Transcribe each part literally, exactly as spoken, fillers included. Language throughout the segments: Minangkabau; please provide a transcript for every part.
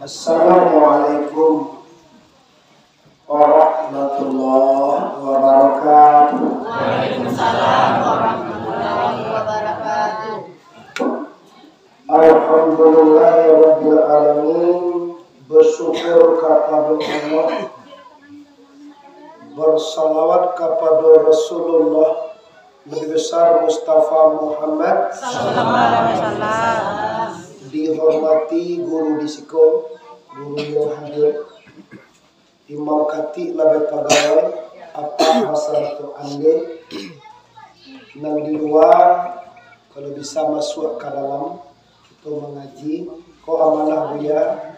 Assalamualaikum warahmatullahi wabarakatuh. Waalaikumsalam warahmatullahi wabarakatuh. Alhamdulillahirabbil alamin. Bersyukur kapado Allah, bersalawat kapado Rasulullah, Nabi Besar Mustafa Muhammad, sallallahu alaihi wasallam. Dihormati guru di siko, guru yang hadir, Imam Katik Labai Pagawai, Apak Basarato Ande, nan di lua, kalau bisa masuak ka dalam, kito mangaji. Ko amanah Buya,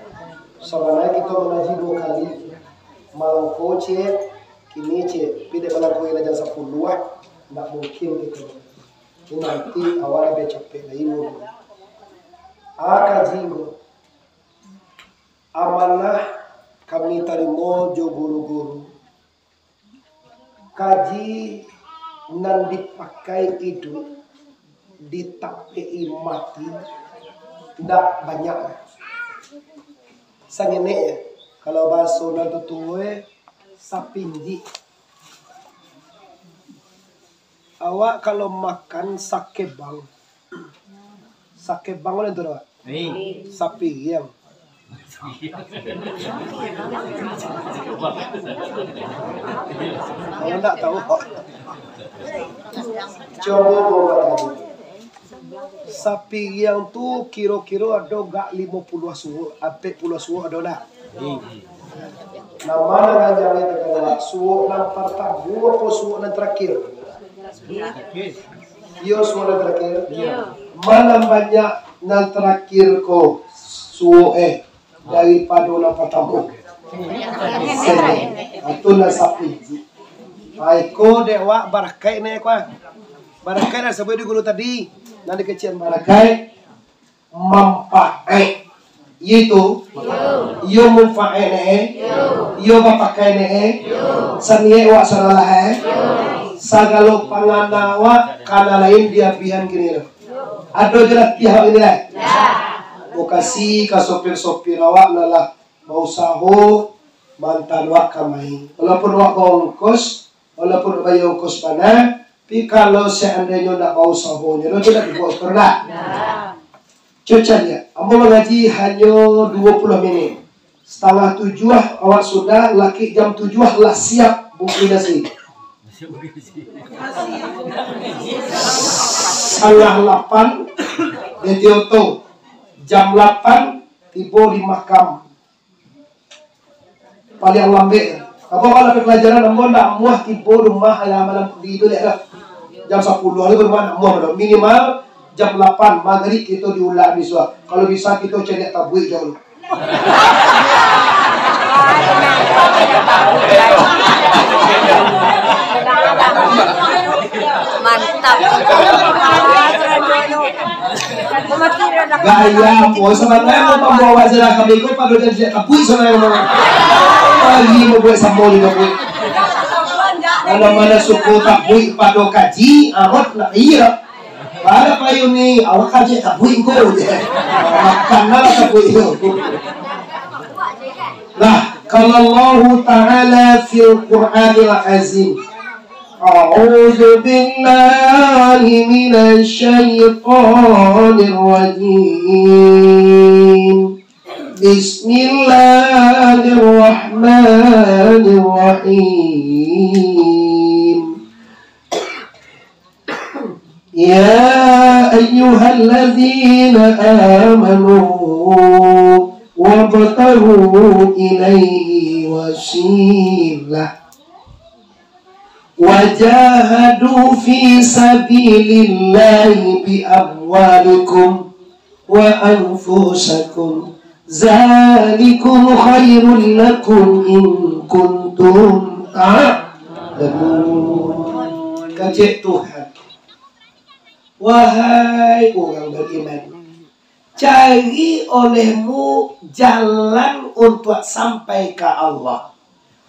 sabananyo kito mangaji duo kali. Malam ko ciek, kini ciek, tapi dek malam ko lah jam sapuluah, ndak mungkin kito mangaji. Ini nanti awak labiah capek lai. A, kaji ko. Amanah kami tarimo jo guru-guru. Kaji nan dipakai iduik, ditapek-i mati, ndak banyak. Sangenek, kalau bahaso nan tutuo, sapinjik. Awak kalau makan sakebang, sakebang tu, Wak? Sapiriang. Kalau ndak tahu, cubo batanyo. Sapiriang tu kiro-kiro ado gak limo puluah suok, ampek puluah suok ado ndak? Nama nan ganjang itu kan, Wak? Suok nan partamo apo suok nan terakhir? Iyo, suok nan terakhir. Iyo. Ma nan banyak nan terakhir ko suok, eh, daripado nan partamo? Sene. Itu nan sapinjik. Ai, ko dek wak barakaik ne, ko. Barakaik nan sabuik di guru tadi. Nan dikecek barakaik. Manfaat. Iyo tu. Iyo manfaat ne, eh. Iyo bapakai ne, eh. Saniaik wak saralah, eh. Sagalo pangana wak ka nan lain diabihan kini tu. Ado jo latiah wak kini lai. Mukasuik ka sopir-sopir awak nan lah bausaho maanta wak kamari. Walaupun wak baongkos, walaupun wak bayia ongkos bana, tapi kalau seandainyo ndak bausaho, nyo tu ndak dibuek ongkos lah. Cubo caliak, ambo mangaji hanyo duo puluah minit. Satangah tujuah awak sudah, lakik jam tujuah lah siap bungkuih nasi. Satangah lapan, di Tioto. Jam lapan, tibo di makam. Paliang lambek. Apo, kalau pelajaran, ambo ndak amuah tibo rumah lah malam di tu, liek lah. Jam sapuluah tu rumah ndak amuah doh. Minimal jam lapan, magrib kito diulak bisuak. Kalau bisa, kito caliak tabuik jo dulu. Mantap. Gaya, boy, sabananyo pambawa acara kami ko pado jan diak tabuik sabananyo. Lagi mambuek samo juo tabuik. Kalau ma nan suko tabuik pado kaji, arot nak iyo. Pada payun ni, awak kaji tabuik ko je. Makan lah tabuik tu. Nah, kalau Allah Ta'ala fil Qur'anil Azim. أعوذ بالله من الشيطان الرجيم. بسم الله الرحمن الرحيم. يا أيها الذين آمنوا وابتغوا إليه الوسيلة وجاهدوا في سبيل الله بأموالكم وأنفسكم ذلكم خير لكم إن كنتم تعلمون. Kecek Tuhan, wahai urang bariman, cari olehmu jalan untuak sampai ka Allah.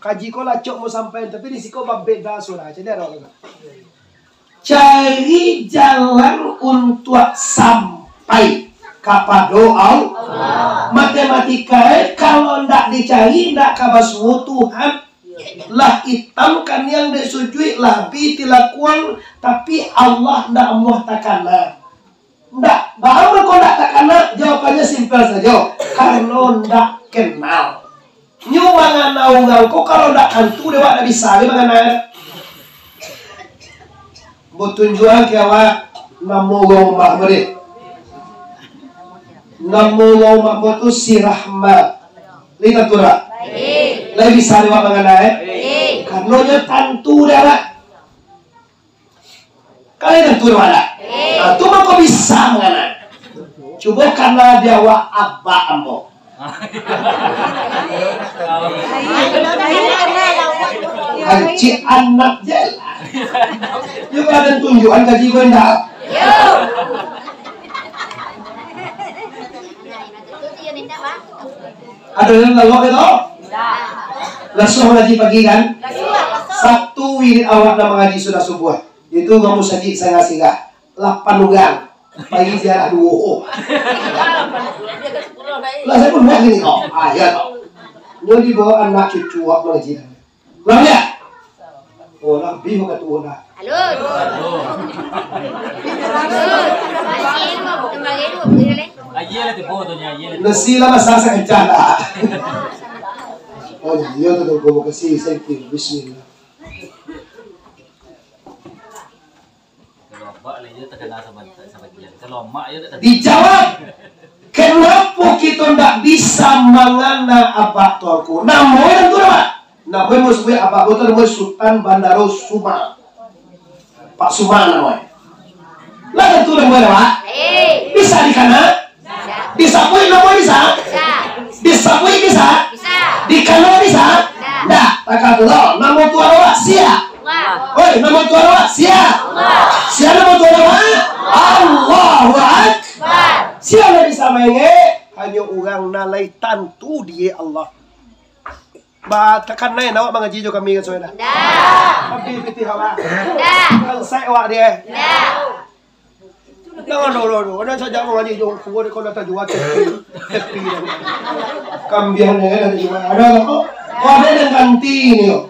Kaji ko lah acok mau sampai, tapi di siko babeda surah. Jadi ado. Cari jalan untuak sampai. Kapado Allah. Matematika, eh, kalau ndak dicari, ndak ka basuo Tuhan. Lah itam kaniang dek sujuik, lah abih tilakuang, tapi Allah ndak amuah takana. Ndak, baa mangko ndak takana? Jawabannyo simpel sajo, karano ndak kenal. Nyo mangana urang ko, kalau ndak tantu dek awak, ndak bisa dek mangana. Ambo tunjuakan ka awak namo urang rumah ambo deh. Namo urang rumah ambo tu si Rahma. Lai tantu dek awak? Lai bisa dek awak mangana, eh? Karano nyo tantu dek awak. Kalian tantu dek awak? Ah, tu mangko bisa mangana. Cubo kana di awak abak ambo. Haji anak je lah. Yo, badan tunjukan gaji ko indak? Ado nan lalok itu? Lasuah mangaji pagi kan? Sabtu wirid awak nan mangaji sudah subuah. Itu urang musajik Sangah Sirah. Lapan urang. Pai ziarah duo. Lah, saya pun buat gini, oh, ah, ya, toh. Nyo dibawa anak cucu awak mangaji. Lah, ya? Oh, lah, lebih muka tua dah. Halo. Halo. Aye lah tibo tu nya, aye lah tibo. Nasi lah masak sakencang dah. Oh, iya tu, terima kasih, thank you. Bismillah. Kalau abak lah, iyo takana saban-, sabagian. Kalau amak, iyo tak tahu. Dijawab, "Kenapo kito ndak bisa mangana abak tuangku?" Namo nan tu, Pak? Namo nan sabuik abak tu namo Sutan Bandaro Suma. Pak Suma namo. Lah tantu namo, Pak? Bisa dikana? Disabuik namo bisa? Bisa. Disabuik bisa? Bisa. Dikana bisa? Bisa. Ndak, takah tu lo. Namo Tuhan awak sia? Allah. Oi, namo Tuhan awak sia? Allah. Sia namo Tuhan awak? Allahu Akbar. Sia nan bisa maingek? Hanyo urang nan lai tantu di Allah. Ba, takanai awak mangaji jo kami kan, Soeda? Ndak. Tapi pitih awak? Ndak. Kan sai awak dia? Ndak. Jangan dulu, dulu. Ada saja mangaji jo kuwa, kalau tak jual tepi. Tepi dah. Kambiang ni kan ada jual. Ada apa? Oh, ada yang ganti ni, oh.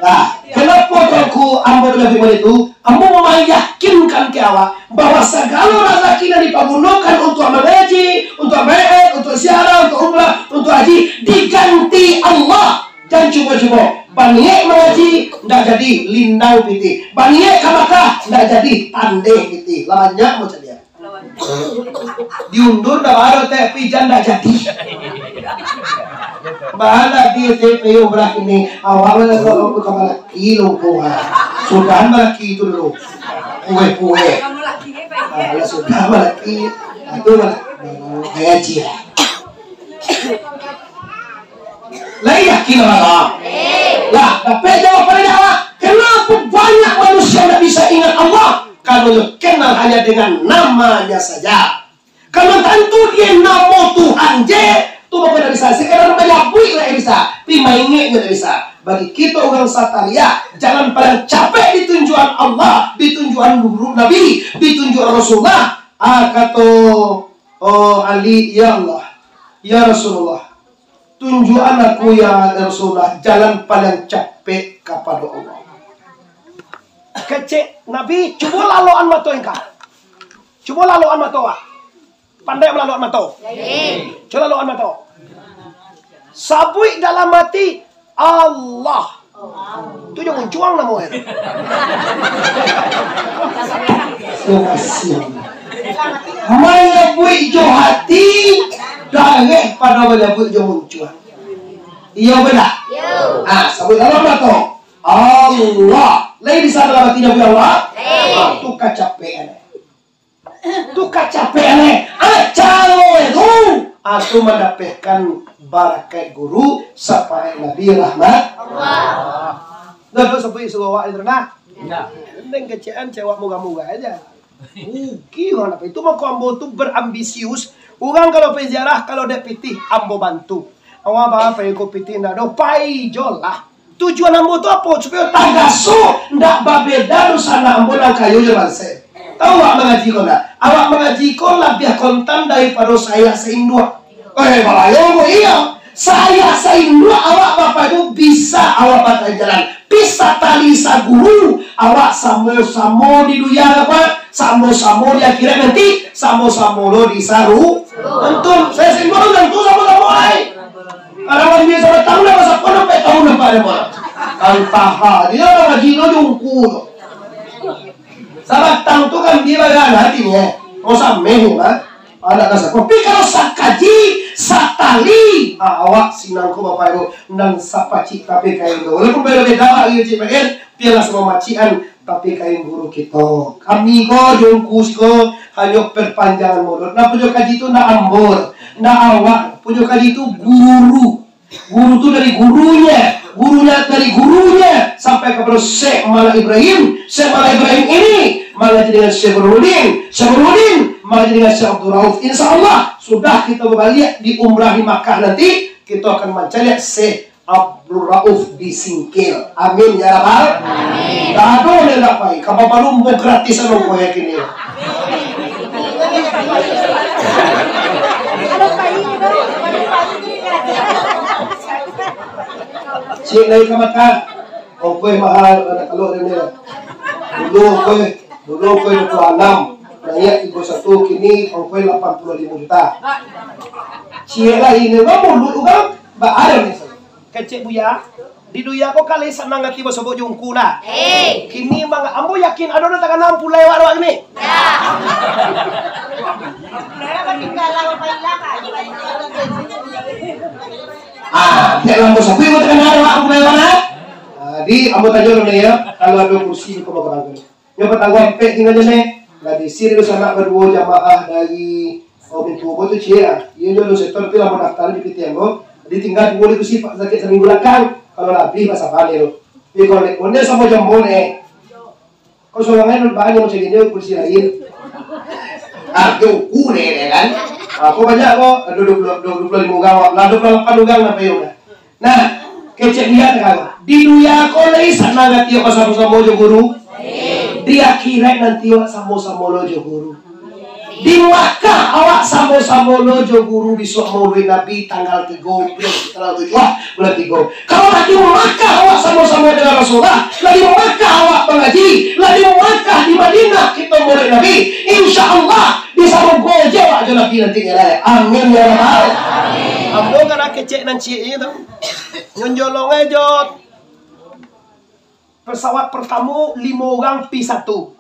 Nah, kenapo tuangku ambo tu Nabi Muhammad itu? Ambo mau meyakinkan ka awak bahwa sagalo razaki nan dipagunokan untuak mangaji, untuak baiat, untuak ziarah, untuak umrah, untuak haji, diganti Allah. Jan cubo-cubo. Baniaik mangaji, ndak jadi, lindang pitih. Baniaik ka Makkah, ndak jadi, tandeh pitih. Lah banyak macam dia. Diundur dah baru tapi jan dah jadi. Bahala di T P U belah ini, awak mana kau kau kau laki lu kau. Sudah laki itu dulu. Kue-kue. Kalau sudah laki, itu malah kayak aja. Lah yakin lah. Lah, tapi jawabannya apa? Kenapa banyak manusia tidak bisa ingat Allah? Karena kenal hanya dengan namanya saja. Kalau tantu dia namo Tuhan je, tu mako ndak bisa. Sekadar manyabuik lah bisa, tapi maingeknyo ndak bisa. Bagi kito urang Satariah, jalan paling capek ditunjuakan Allah, ditunjuakan guru Nabi, ditunjuakan Rasulullah. Ah, kato, oh, Ali, "Ya Allah, ya Rasulullah, tunjuakan aku, ya Rasulullah, jalan paling capek kapado Allah." Kecek Nabi, cubo lalokan mato engkau. Cubo lalokan mato, ah. Pandai malalokan mato? Yakin. Cubo lalokan mato. Sabuik dalam hati, Allah. Tu jo muncuang namo e. Manyabuik jo hati, dareh pado manyabuik jo muncuang. Iyo, bana? Iyo. Ah, sabuik dalam mato. Allah. Lai bisa dalam hati nyabuik Allah? Lai. Ah, tu kacapekan. Tu kacapekan, eh. Ah, caro itu. Ah, tu mandapehkan barakaik guru, sapaat Nabi rahmat. Allah. Dah tu sabuik suruah awak itu nah. Nah. Neng kecekan cewek murah-murah aja. Rugi urang dapek. Itu mako ambo tu berambisius. Urang kalau pai ziarah, kalau dek pitih, ambo bantu. Awak ba pai ko pitih ndak ado, pai jo lah. Tujuan ambo tu apo? Supayo tagaso, ndak babeda dunsanak ambo nan kayo jo banse. Tahu awak mangaji ko ndak? Awak mangaji ko labiah kontan daripado saayah sainduak. Eh, balayo ko, iyo. Saayah sainduak awak, Bapak Ibu, bisa awak bajalan. Pi satali saguru, awak samo-samo di dunia, Bapak. Samo-samo di akhirat nanti, samo-samo lo di saru. Antum, saayah sainduak, antum samo-samo ai. Kalau dia sabatang dah, masa pun sampai tahun apa dia, Pak? Kan taha dia, ngaji lo jungku tu. Sabatang tu kan dia badan hati ni, eh. Mau sameh ni, Pak. Anak kasar. Tapi kalau sakaji, satali, ah, awak sinan ko, Bapak Ibu, nan sapacik tapi kain tu. Walaupun beda-beda lagi, cik, bagian, biarlah sama macikan, tapi kain guru kito. Kami ko, jungku siko, hanyo perpanjangan mulut. Nah, punyo kaji tu ndak ambo, ndak awak. Punyo kaji tu guru. Guru tu dari gurunya, gurunya dari gurunya, sampai kepada Syekh Malah Ibrahim. Syekh Malah Ibrahim ini mangaji dengan Syekh Burhanuddin. Syekh Burhanuddin mangaji dengan Syekh Abdul Rauf. Insya Allah, sudah kita berbalik di umrah di Makkah nanti, kita akan mencari Syekh Abdul Rauf di Singkil. Amin, ya Rabbal. Amin. Dah ado ni nak pai. Kabar baru mau gratis anu kau yakin ni. Cik naik ke Makkah. Ongkos mahal, ada kalau ada ni. Dulu ongkos, dulu ongkos dua puluh enam. Naik tiga satu, kini ongkos lapan puluh lima juta. Cik lah ini, bang, mulut orang, bak ada ni. Kecek Buya, di dunia ko kali sanang ati basobok jo ungku nah. Hei. Kini mang-, ambo yakin ado nan takana ampulai awak, awak kini. Dah. Ah, biar lambo sapi ko takana awak ampulai awak nah. Ah, di ambo tanyo dulu ya, kalau ado kursi ko bakal angkut. Nyo patangguang ampek tinggal je neh. Lah diisi dek sanak baduo jamaah dari, oh, pintu ambo tu ciek ah. Iyo nyo alun setor, tapi lah mandaftar di P T M ko. Jadi tinggal duo di kursi, Pak, sakik saminggu lakang. Kalau lah abih, basaba neh tu. Tapi kalau neh, neh samo jo ambo neh. Kosongan neh, banyak macam ni, kursi lain. Ah, tu ku neh, neh kan. Ah, ko banyak ko. Ado duo puluah, duo puluah limo urang, lah duo puluah lapan urang lah payung dah. Nah, kecek dia kan, di dunia ko lai sanang ati awak samo-samo jo guru. Di akhirat nanti awak samo-samo lo jo guru. Di Makkah awak samo-samo lo jo guru bisuak Maulid Nabi tanggal tigo, tanggal tujuah bulan tigo. Kalau di Makkah awak samo-samo dengan Rasulullah, lah di Makkah awak mangaji, lah di Makkah di Madinah kita Maulid Nabi, insya Allah di sarugo je awak jo Nabi nanti nyo lai. Amin ya Rabbal. Ambo kan kecek nan ciek je tu. Nyonjolong aja. Pesawat pertamo limo urang P satu.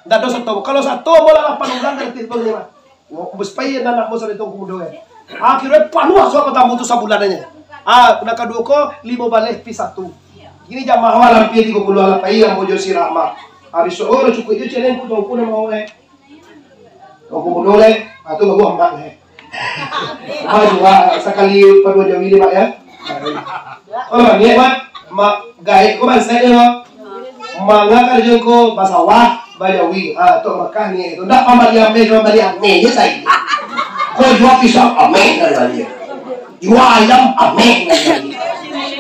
Ndak ado sato. Kalau sato, ambo lah lapan urang dari P satu ni mah. Wah, bus pai nan nak bos itu kudo kan. Akhirnya panuah surat pertamo tu sabulan aja. Ah, nan kaduo ko limo baleh P satu. Kini jamaah awak lah pi tigo puluah lah pai ambo jo si Rahma. Habis oh, cukuik je channel ku tongku nama orang. Tongku mudo leh, ah, tu baru amak leh. Amak juga sakali paduo jawi leh, Mak, ya. Oh, ni, Mak. Mak gaek ko bansaik ni, Mak. Manga karajo ko basawah, bajawi. Ah, tu Makkah ni, tu. Ndak pambali ameh, pambali ameh je sai. Ko jua pisang ameh, kan, bali. Jua ayam ameh, kan, bali.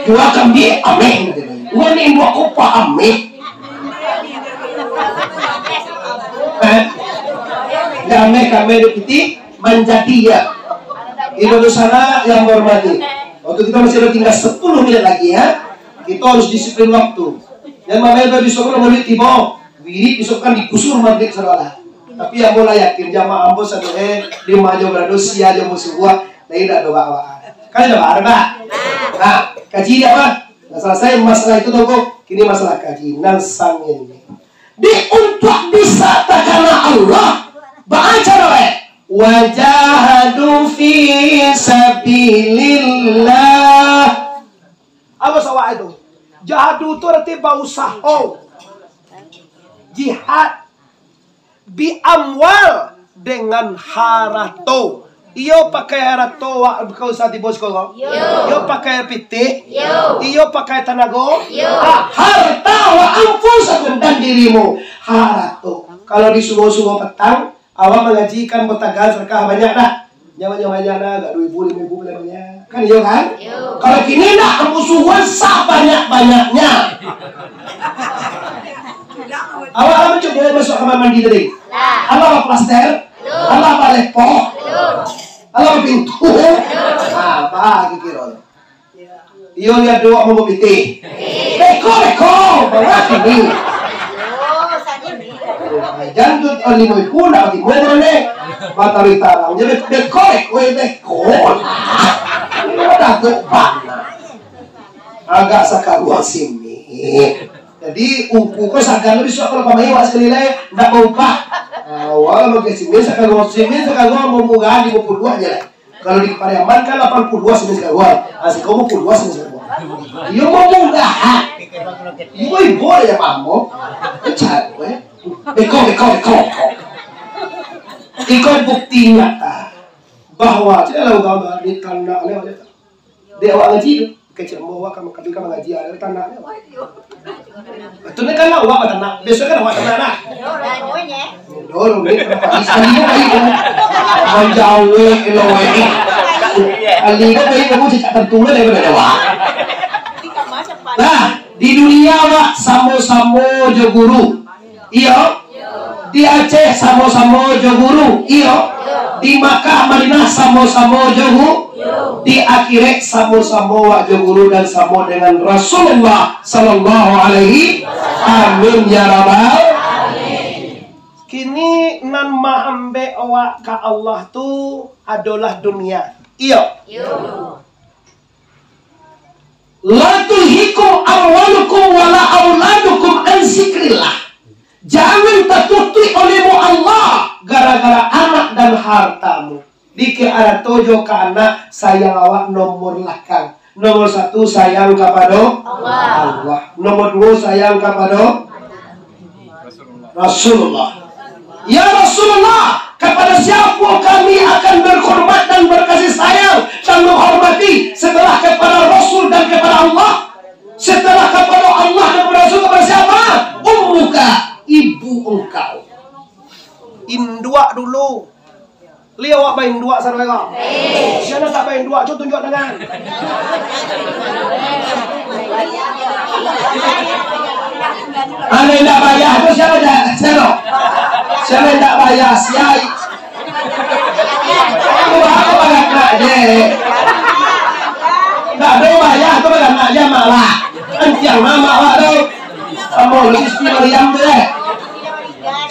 Jua kambiang ameh, kan, bali. Jua ni buah kopah ameh. Eh? Kami, kami di piti manjadi ya. Ibu sanak yang menghormati. Waktu kita masih ada tinggal sepuluh menit lagi ya. Kita harus disiplin waktu. Dan mamai besok kalau mau tiba, wirid besok kan digusur maghrib saudara. Tapi ambo lah yakin jamaah ambo satu eh lima jam berado sia jam bersebuah, lain dak doa doa. Kan ada apa? Nah, kaji apa? Nah, selesai masalah itu toko, kini masalah kaji nan sangin ni. Di untuak bisa takana Allah, baca doa. Wajahadu fi sabilillah. Apa sawak itu? Jahadu tu arti bausaho. Jihad. Bi amwal, dengan harato. Iyo pakai harato wak kau sati bos kau? Iyo. Iyo pakai pitih? Iyo. Iyo pakai tanago? Iyo. Ah, harta wa anfusakum dan dirimu. Harato. Kalau di subuh-subuh petang, awak mangajikan botagan sedekah banyak dah. Nyawa-nyawa banyak dah, agak dua ribu, lima ribu boleh banyak. Kan iyo kan? Iyo. Kalau kini nak, ambo suruhan sabanyak-banyaknya. Awak lah mancubo masuak kamar mandi tadi? Lah. Alah baplaster? Belum. Alah balepoh? Belum. Alah bapintu? Belum. Ah, bah, kiro-kiro tu. Iyo, liek dek awak mambaok pitih. Beko, beko, bawah sini. Jan tu, oh, limo ribu ndak batimbua, deh. Matahari tarang je, beko, beko, beko. Ini mah datuk bana. Agak sakaruang sini. Jadi, ungku ko sagan bisuak kalau pamai awak sakali lai, ndak baubah. Ah, awak makai simin sakaruang, simin sakaruang murah limo puluah je lah. Kalau di Pariaman kan lapan puluah simin sakaruang. Ah, siko limo puluah simin sakaruang. Iyo murah. Iyo ibo ya pamo. Caro, eh. Beko, beko, beko, beko. Iko bukti nyata bahwa tidak lah ugama di tanah ni. Dek awak ngaji tu. Kecek ambo awak ka, ka mangaji, ado tanak ni. Tu ni kan awak batanak, biaso kan awak tanak lah. Yo, rumik, rumik. Kali ko baik tu. Manjawek lo, eh. Kali ko baik, kamu cicak tantu lah daripado awak. Nah, di dunia awak samo-samo jo guru. Iyo. Di Aceh samo-samo jo guru. Iyo. Di Makkah Madinah samo-samo jo gu-, di akhirat samo-samo wak jo guru dan samo dengan Rasulullah sallallahu alaihi. Amin ya rabbal. Kini nan maambek awak ka Allah tu adolah dunia. Iyo. La tulhikum amwalukum wala auladukum an zikrillah. Jangan tatutuik olehmu Allah gara-gara anak dan hartamu. Dikek arato jo ka anak, sayang awak nomor lakang. Nomor satu, sayang kapado Allah. Allah. Nomor duo, sayang kapado Rasulullah. Ya Rasulullah, kepada siapa kami akan berhormat dan berkasih sayang dan menghormati setelah kepada Rasul dan kepada Allah? Setelah kepada Allah dan kepada Rasul, kepada siapa? Ummuka, ibu engkau. Induak dulu. Liau awak bainduak, saudara? Sia nan tak bainduak, cubo tunjuak tangan. Ado indak bayah tu sia, sia? Sia nan indak bayah, sia. Tu apo baranak je? Ndak ado bayah tu baranak je, malah. Antiang mamak awak tu. Samo Siti Mariam tu, eh.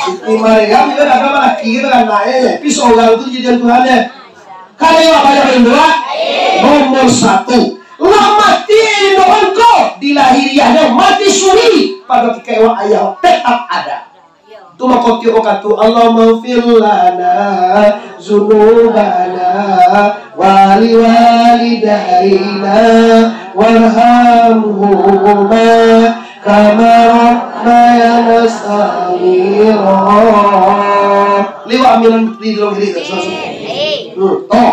Siti Mariam itu dah laki itu kan, nah, eh, tapi seorang tu jadi Tuhan, eh. Kalau awak banyak berdoa, nomor satu, lah mati induk engkau, dilahiriahnyo mati suri, pada ketika awak ayah tetap ada. Tu mako tiok kato, "Allahumma fir lana zunubana wali walidaina warhamhuma kama rabbayana saghira." Liwat aminan di dalam diri, hmm, toh.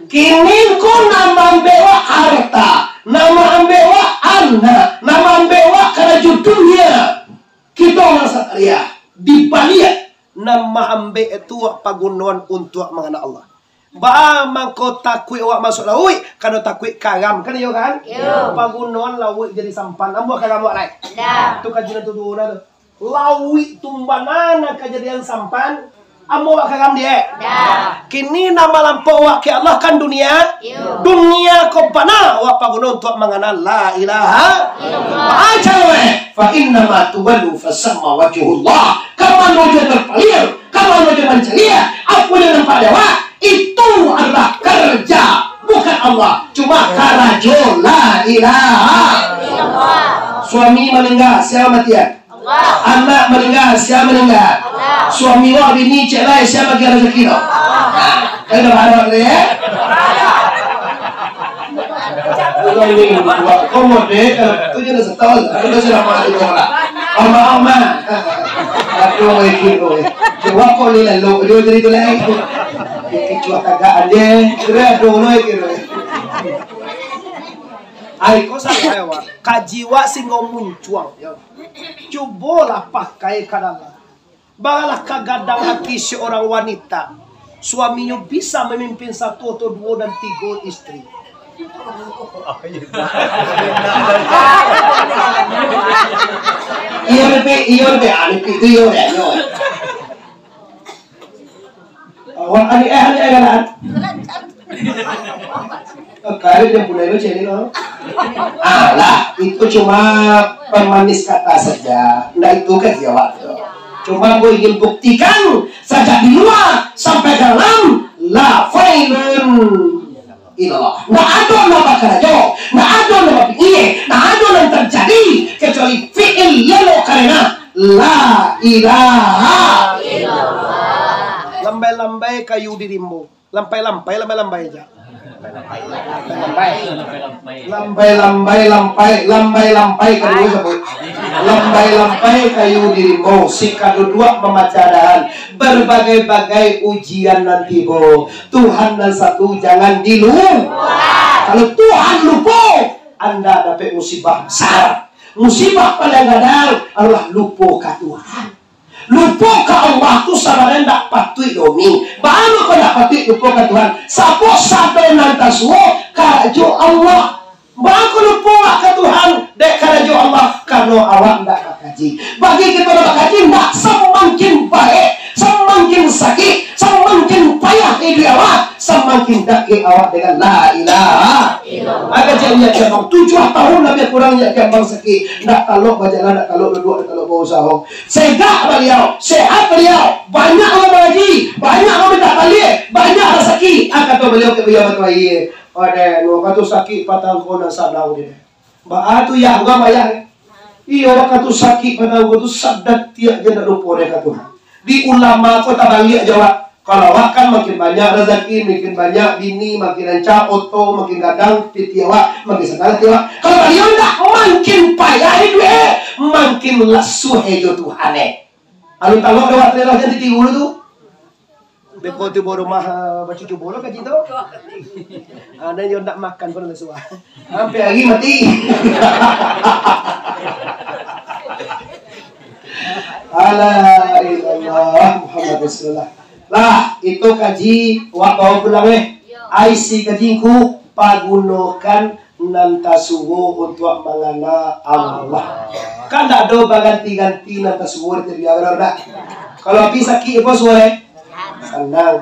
Kini ko nan maambek wak harta, nan maambek wak anak, nan maambek wak karajo dunia. Kito urang Satria, di baliak nan maambek tu wak pagunoan untuak mangana Allah. Baa mangko takuik wak masuak lauik, karano takuik karam, kan iyo kan? Iyo. Pagunoan lauik jadi sampan, ambo karam wak lai. Dah. Tu kaji nan tu duo nah tu. Lauik tu bana nan kajadian sampan, ambo wak karam diek. Dah. Kini nan malampau wak ka Allah kan dunia. Iyo. Dunia ko bana wak paguno untuak mangana la ilaha illallah. Baca weh. Fa innama tuwallu fasamma wajhullah. Ka mano jo berpaling, ka mano jo mancaliak, apo nan nampak di awak, itu adalah kerja, bukan Allah. Cuma karajo la ilaha. Suami maningga, sia matian? Allah. Anak maningga, sia maningga? Allah. Suami wak bini ciek lai, sia bagi rezeki tu? Allah. Kan dah barat ni, eh? Kalau ni buat komod deh, kalau tu je dah setahun, aku dah sudah maaf itu orang. Oma, oma. Aduh, eh, kiro, eh. Coba kau ni lalu, dia jadi tu lai. Kecuali kagak ada, kira ada orang kira. Ai, ko salah, ya, wak. Kaji wak singo muncuang, ya. Cubolah pakai ka dalam. Baralah kagadang ati seorang wanita, suaminyo bisa mamimpin satu atau duo dan tigo istri. Iyo, Pik, iyo, Pik. Ah, Pik tu iyo, Pik, iyo. Awak adik eh, adik eh, kan? Kali dia mulai macam ni, loh. Alah, itu cuma pemanis kata saja. Ndak itu kaji awak tu. Cuma ambo ingin buktikan, sajak di lua sampai dalam, la failun ilallah. Ndak ado nan bakarajo, ndak ado nan bapikir, ndak ado nan tarjadi, kecuali fi'il lelo karena la ilaha. Lambai-lambai kayu di rimbo. Lampai-lampai, lambai-lambai aja. Lambai-lambai, lampai, lampai, lampai, lampai kaduo sabuik. Lambai-lampai kayu di rimbo, sikaduduak mamacah dahan. Berbagai-bagai ujian nan tibo. Tuhan nan satu jangan dilu-, kalau Tuhan lupo, anda dapek musibah besar. Musibah paling gadang adalah lupo ka Tuhan. Lupo ka Allah tu sabananyo ndak patuik doh, Mi. Baa kok ndak patuik lupo ka Tuhan? Sabab sado nan tasuo karajo Allah. Baa kok lupo awak ka Tuhan dek karajo Allah? Karano awak ndak bakaji. Bagi kito nan bakaji, ndak, samakin baik, samakin sakik, samakin payah iduik awak, samakin dakek awak dengan la ilaha illallah. Agak cak Nyiak Jambang, tujuah tahun labiah kurang Nyiak Jambang sakik. Ndak talok bajalan, ndak talok duduak, ndak talok bausaho. Segak baliau, sehat baliau, banyak urang mangaji, banyak urang mintak baliak, banyak rasaki. Ah, kato baliau ka baliau batuaia. Ode, nu kato sakik patang ko nan sadang, deh. Baa tu, Yah, urang bayar. Iyo, urang kato sakik patang ko tu sadatiak je ndak lupo dek ka Tuhan. Di ulama ko tabaliak jawab. Kalau awak kan makin banyak razaki, makin banyak bini, makin rancak oto, makin gadang pitih awak, makin sanang ati awak. Kalau baliau ndak, makin payah iduik, makin lasuah jo Tuhan, eh. Alun talok dek awak tu, jan ditiru dulu tu. Beko tu bawa rumah, ah, bacucu bolo kaji tu. Ah, dan yo ndak makan pun lasuah. Sampai hari mati. La ilaha illallah Muhammad Rasulullah. Lah, itu kaji, wak bawa pulang, eh. Isi kaji ngku, pagunokan nan tasuo untuak mangana Allah. Kan ndak ado baganti-ganti nan tasuo di tabia, benar ndak? Kalau Abi sakik, apo suo, eh? Sanang.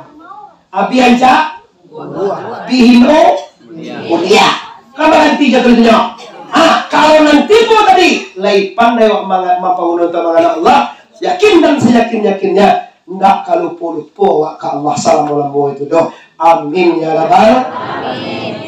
Abi rancak? Abi hino? Mulia. Kan baganti jatuahnyo. Ah, kalau nan tibo tadi, lai pandai awak manga-, mampaguno untuak mangana Allah, yakin dan sayakin-yakinnya, ndak ka lupo-lupo awak ka Allah salamo-lamo itu doh. Amin ya rabbal alamin.